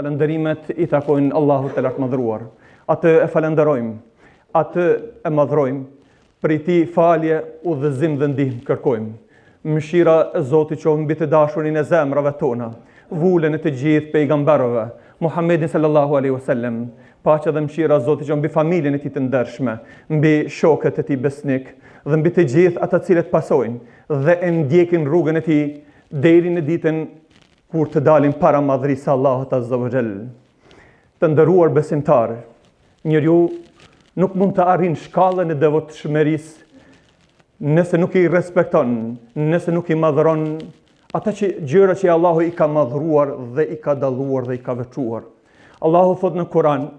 Falënderimet i takojnë Allahut të lartmadhëruar. Atë e falënderojmë, atë e madhrojmë, prej tij falje, udhëzim dhe ndihmë kërkojmë. Mëshira e Zotit qoftë mbi të dashurin e zemrave tona, vulën e të gjithë pejgamberëve, Muhammedin sallallahu alaihi wasallam. Paqja dhe mëshira e Zotit qoftë mbi familjen e tij të ndershme, mbi shokët e tij besnik dhe mbi të gjithë ata të cilët pasojnë dhe e ndjekin rrugën e tij deri në ditën kur të dalim para madhërisë së Allahut Azza wa Jall. Të nderuar besimtarë, njeriu nuk mund të arrin shkallën e devotshmërisë nëse nuk i respekton, nëse nuk i madhëron ata që gjëra që Allahu i ka madhëruar dhe i ka dalluar dhe i ka veçuar. Allahu thotë në Kur'an: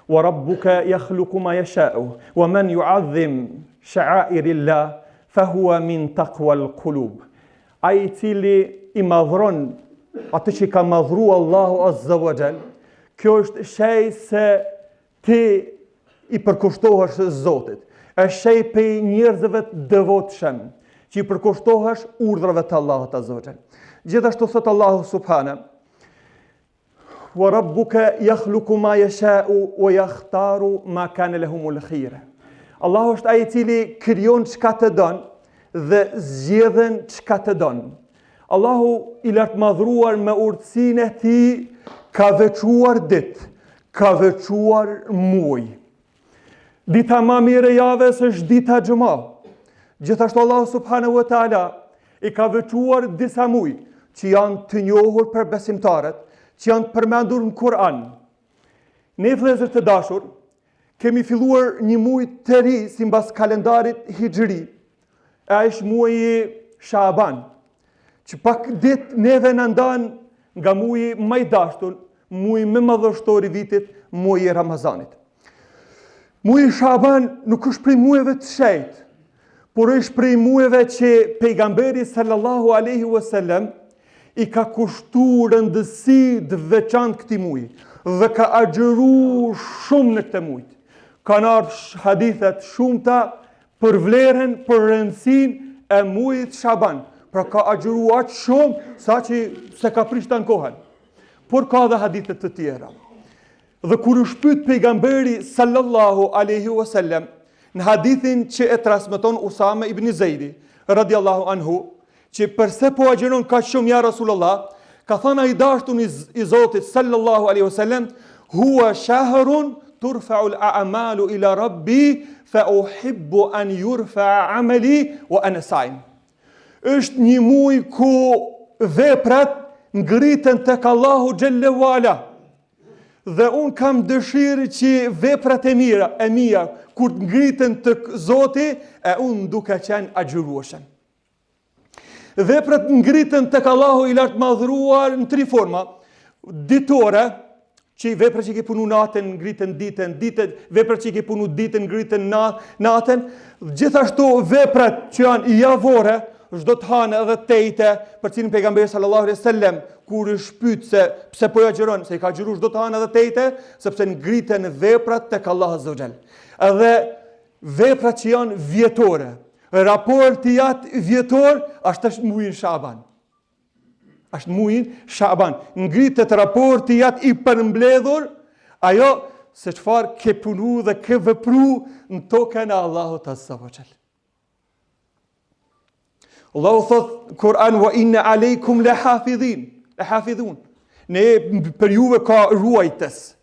"Wa rabbuka yakhluqu ma yasha'u wa man yu'azzim sha'airillah fa huwa min taqwa al-qulub." Ai i cili i madhron atë që ka madhru Allahu Azza wa Jall, kjo është shej se ti i përkushtohesh Zotit. Është shej pej njerëzve të devotshëm, që i përkushtohesh urdhrave të Allahut Azza wa Jall. Gjithashtu thotë Allahu Subhane, Wa rabbuka yakhluqu ma yasha'u wa yakhtaru ma kana lahumul khira. Allahu është ai i cili krijon çka të don dhe zgjedhën çka të don. Allahu i lartmadhruar me urtësinë e tij ka veçuar ditë, ka veçuar muaj. Dita ma mirë e javës është dita xhuma. Gjithashtu Allahu subhanahu wa taala i ka veçuar disa muaj që janë të njohur për besimtarët, që janë të përmendur në Kur'an. Ne vëllezër të dashur, kemi filluar një muaj të ri simbas kalendarit hixhri. E ai është muaji Shaban, që pak ditë neve na ndan nga muaji ma i dashtun, muaji më madhështor i vitit, muaji i Ramazanit. Muaji Shaban nuk është prej muajve të shenjtë, por është prej muajve që pejgamberi sallallahu alaihi wasallam i ka kushtu rëndësi të veçantë këtij muaji dhe ka agjëru shumë në këtë muaj. Kanë ardhur hadithe të shumta për vlerën, për rëndësinë e muajit Shaban. Pra ka agjëru aq shumë saqë s'e ka prish tanë kohën. Por ka dhe hadithe të tjera. Dhe kur është pyet pejgamberi sallallahu alaihi wasallam në hadithin që e transmeton Usame ibn Zejdi radiallahu anhu, që përse po agjëron kaq shumë ja Rasulullah, ka thënë ai i dashtuni i Zotit sallallahu alaihi wasallam, huwa shahrun turfa'u al-a'malu ila rabbi fa uhibbu an yurfa'a 'amali wa ana sa'im. Është një muaj ku veprat ngriten tek Allahu xhelle ve ala. Dhe unë kam dëshirë që veprat e mira, e mia, kur të ngriten tek Zoti, e unë duke qenë agjërueshëm. Veprat ngriten tek Allahu i lartmadhëruar në tri forma. Ditore, që veprat që i ke punu natën ngriten ditën, ditën, veprat që i ke punu ditën ngriten natën. Gjithashtu veprat që janë javore, çdo të hanë edhe të ejte, për cilin pejgamberi sallallahu alaihi wasallam kur është pyet se pse po agjëron, se i ka agjëru çdo të hanë edhe të ejte, sepse ngriten veprat tek Allahu azza xhel. Edhe veprat që janë vjetore, Raporti jat vjetor është është mujin Shaban. Është mujin Shaban. Ngritet raporti jat i përmbledhur, ajo se çfarë ke punu dhe ke vepru në tokën e Allahut azza wa xhel. Allahu thot Kur'an wa inna alaykum la hafidhin, la hafidhun. Ne për juve ka ruajtës.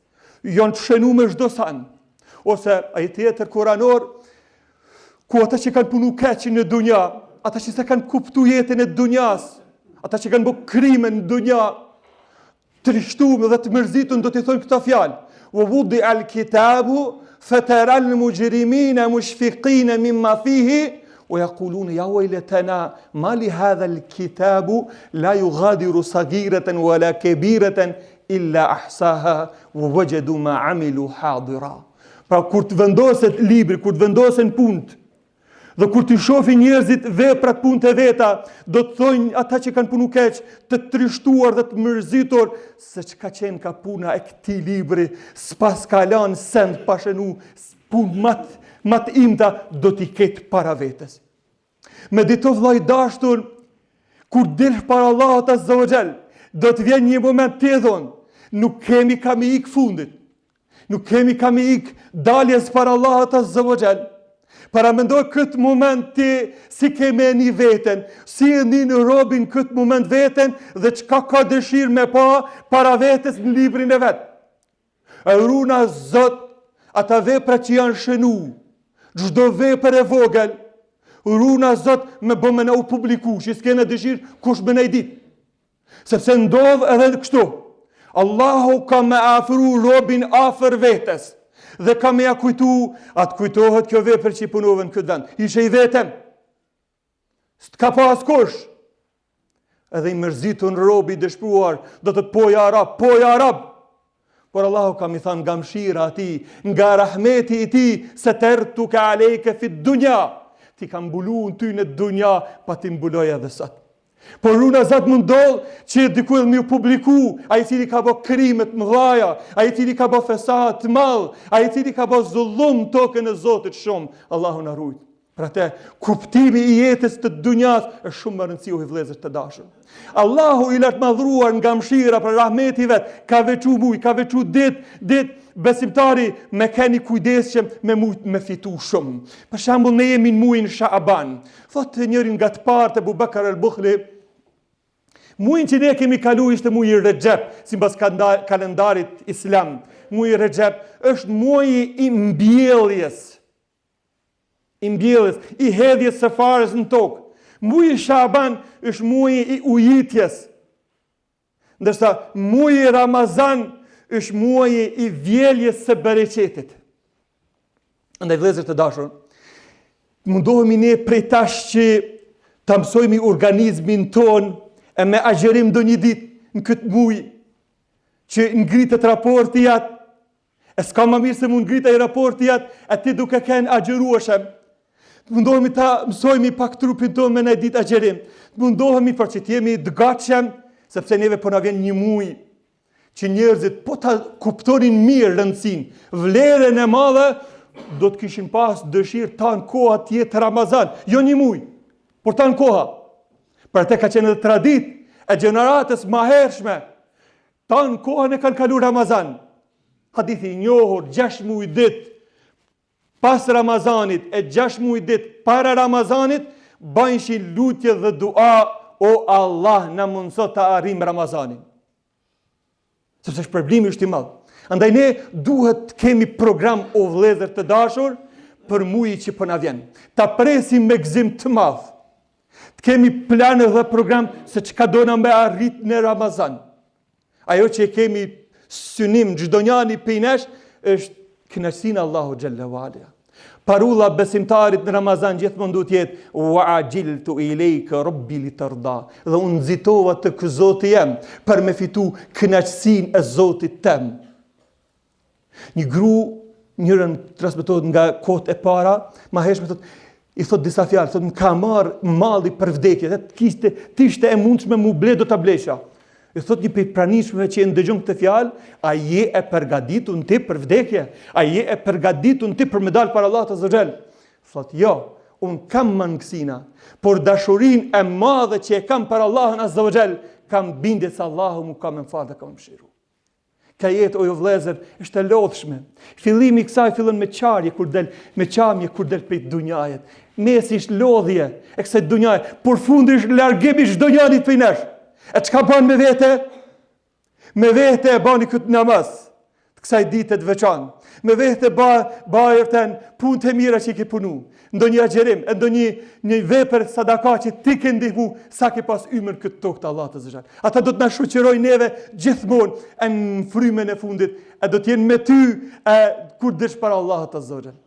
Janë të shënu me çdo sen. Ose ajet tjetër kuranor ku ata që kanë punu keq në dunja, ata që s'e kanë kuptu jetën e dunjas, ata që kanë bo krime në dunja, trishtum dhe të mërzitun do t'i thonë këto fjalë. Wa wudi al kitabu fatara al mujrimina mushfiqina mimma fihi wa yaquluna ya waylatana ma li hadha al kitabu la yughadiru saghiratan wala kabiratan illa ahsaha wa wajadu ma amilu hadira. Pra kur të vendoset libri, kur të vendosen punët, dhe kur t'i shohin njerëzit veprat punët e veta, do të thojnë ata që kanë punu keq, të trishtuar dhe të mërzitur, se çka qenka puna e këtij libri, s'paska lanë send pa shënu, punë ma të, ma të imta, do t'i ketë para vetes. Medito vëlla i dashtur, kur dilsh para Allahut azza wa xhel, do të vjen një moment ti edhe unë. Nuk kemi ka me i ik fundit. Nuk kemi ka me i ik daljes para Allahut azze ve xhel. Paramendo këtë moment ti si ke me e ni veten, si e nin robi n'këtë moment veten dhe çka ka dëshirë me pa para vetes në librin e vet. E runa Zot, ata vepra që janë shënu, çdo vepër e vogël, runa Zot me bo me na u publiku, që s'kena dëshirë kush me na e ditë. Sepse ndodh edhe kështu. Allahu ka me afru robin afër vetes dhe ka me ja kujtu, a të kujtohet kjo vepër që i punove në këtë vend. Ishe i vetem. S'të ka pa askush. Edhe i mërzitun robi i dëshpruar, do të thotë po ja Rab, po ja Rab. Por Allahu ka me i thanë nga mshira e tij, nga rahmeti i tij, setertuke alejke fit dunja. T'i kam mbulu ty në dunja, pa t'i mbuloj edhe sot. Por runa Zot mund ndodh që diku edhe me u publiku, ai i cili ka bo krime të mëdhaja, ai i cili ka bo fesad të madh, ai i cili ka bo zullum n'tokën e Zotit shumë, Allahu na rujt. Pra te, kuptimi i jetës të dunjas është shumë me rëndësi o vëllezër të dashur. Allahu i lartmadhruar nga mëshira për rahmeti i vet, ka veçu muj, ka veçu ditë, ditë besimtari me ken i kujdesshëm me mujt me fitu shumë. Për shembull ne jemi në mujin Shaaban. Thotë njëri nga të parët Ebu Bekër el-Buhli, mujin që ne kemi kalu ishte muji Rexhep, simbas kalendarit islam. Muji Rexhep është muji i mbjelljes, i mbjelljes, i hedhjes së farës në tokë. Muji Shaban është muji i ujitjes. Ndërsa muji Ramazan është muaji i vjeljes së bereqetit. Andaj vëllezër të dashur, mundohemi ne prej tash që ta mësojmi organizmin tonë e me agjërim ndonjë ditë në këtë muj që ngritet raporti jat E s'ka ma mirë se m'u ngrit ai raporti jat, e ti duke kenë agjërueshëm. Të mundohemi ta mësojmi pak trupin tonë me naj ditë agjërim. Të mundohemi për që të jemi të gatshëm, sepse neve po na vjen një muj që njerëzit po ta kuptonin mirë rëndësinë, vlerën e madhe, do të kishin pas dëshirë tanë koha të jetë Ramazan, jo një muj, por tanë koha. Për atë ka qenë edhe traditë e gjeneratës ma hershme, Tanë kohën e kanë kalu Ramazan. Hadithi i njohur, 6 muj ditë pas Ramazanit e 6 muj ditë para Ramazanit, bajshin lutje dhe dua, o Allah, na mundëso ta arrijmë Ramazanin. Sepse shpërblimi është i madh. Andaj ne duhet të kemi program o vëllezër të dashur për muji që po na vjen. Ta presim me gëzim të madh. Të kemi plan dhe program se çka dona me arrit në Ramazan. Ajo që e kemi synim çdonjani prej nesh është kënaqësinë e Allahut xhelle ve ala. Parulla besimtarit në Ramazan gjithmonë duhet të jetë wa ajiltu ilayka rabbi litarda. Dhe unë nxitova tek Zoti jem për me fitu kënaqësinë e Zotit tem. Një gru, njërën transmetohet nga kohët e para, ma hershme thot, i thot disa fjalë, thot më ka marr malli për vdekje, dhe të kishte, të ishte e mundshme m'u ble do ta blesha. I thot një prej pranishmëve që e ndëgjon këtë fjalë, a je e përgatitun ti për vdekje? A je e përgatitun ti për me dal para Allahut azze ve xhel? Thot jo, un kam mangësina, por dashurinë e madhe që e kam për Allahun azze ve xhel, kam bindje se Allahu mu ka me më falë dhe ka me mëshiru. Kjo jetë o ju vëllezër është e lodhshme. Fillimi i kësaj fillon me qarje kur del, me qamje kur del prej dunjajet. Mesi është lodhje e kësaj dunjaje, por fundi është largim i çdonjanit prej nesh. E çka ban me vete? Me vete e bani këtë namaz të kësaj dite të veçantë. Me vete ba, bajërten punët e mira që i ke punu. Ndonjë agjërim, e ndonjë një vepër sadaka që ti ke ndihmu, sa ke pas ymër këtë tokë të Allahut azze ve xhel. Ata do të na shoqërojnë neve gjithmonë e në frymën e fundit, e do të jenë me ty e kur dilsh para Allahut azze ve xhel.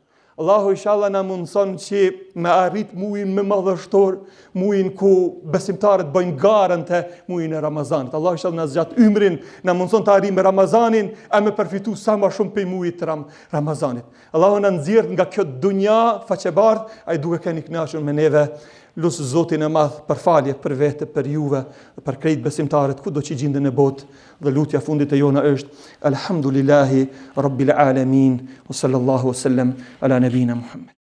Allahu inshallah na mundson që me arrit mujin më madhështor, mujin ku besimtarët bëjnë garën te mujin e Ramazanit. Allahu inshallah na zgjat ymrin, na mundson të arrijmë Ramazanin e me përfitu sa më shumë prej mujit të Ram Ramazanit. Allahu na nxjerr nga kjo dunja faqebardhë, ai duke qenë i kënaqur me neve. Lus Zotin e Madh për falje për vete, për juve, për krejt besimtarët kudo që gjinden në botë. Dhe lutja fundit e jona është Alhamdulillahi Rabbil Alamin wa sallallahu wa sallam ala nabina Muhammed.